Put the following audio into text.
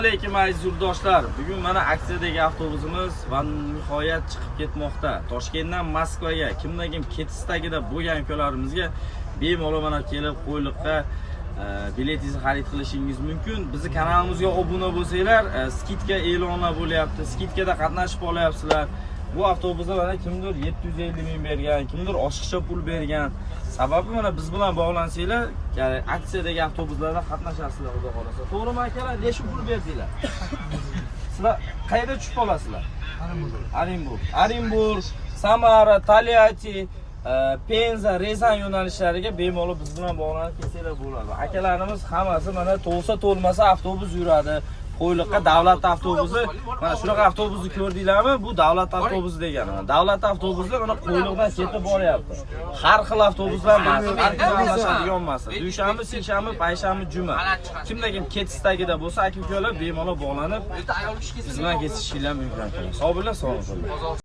Alaykum, aziz yurtdoshlar. Bugun mana aksiyadagi avtobusimiz va nihoyat chiqib ketmoqda. Toshkentdan Moskvaga kimdan kim ketish istagida bo'lgan ukalarimizga bemalol mana kelib Qo'yliqqa biletingizni xarid qilishingiz mumkin. Bizni kanalimizga obuna bo'lsanglar, скидка e'lonlar bo'lyapti. Скидка da qatnashib olyapsizlar. Bu avtobusda mana kimdir 750 ming bergan, kimdir oshiqcha pul bergan. Sababi mana biz bilan bog'lansanglar, ya'ni aksiyadagi avtobuslarda qatnashasizlar, xudo xohlasa. To'g'rimi, akalar? Necha pul berdinglar? Sizlar qayerda tushib qolasizlar? Orenburg. Orenburg, Samara, Tolyatti, Penza, Rezan yo'nalishlariga bemalol biz bilan bog'lanib kelsanglar bo'ladi. Akalarimiz hammasi mana to'lsa to'lmasa avtobus yuradi. Qo'yliqqa davlat avtobusi, mana shunaqa avtobusni ko'rdinglarmi? Bu davlat avtobusi degani. Davlat avtobusi mana Qo'yliqdan ketib boryapti. Har xil avtobuslar emas, har kuni almashadigan emas. Dushanba, seshanba, payshanba, juma. Kimda kim ketish istagida bo'lsa, aka ukalar bemalol bog'lanib biz bilan ketishinglar mumkin, akalar. Sog' bo'linglar, sog' bo'linglar.